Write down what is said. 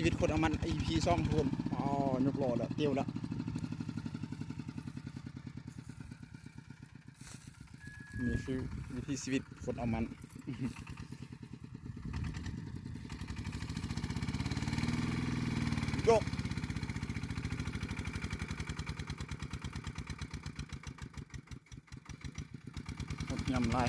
ວິດຄົນເອົາມັນ ອີພີສອງ ທຸກຄົນ. ອໍ ຍົກລໍ້ແລ້ວ ຕຽວແລ້ວ. ນີ້ຄືວິຖີຊີວິດຄົນເອົາມັນ. ໂຍກ ໂຫດຫຍ່ຳຫຼາຍ.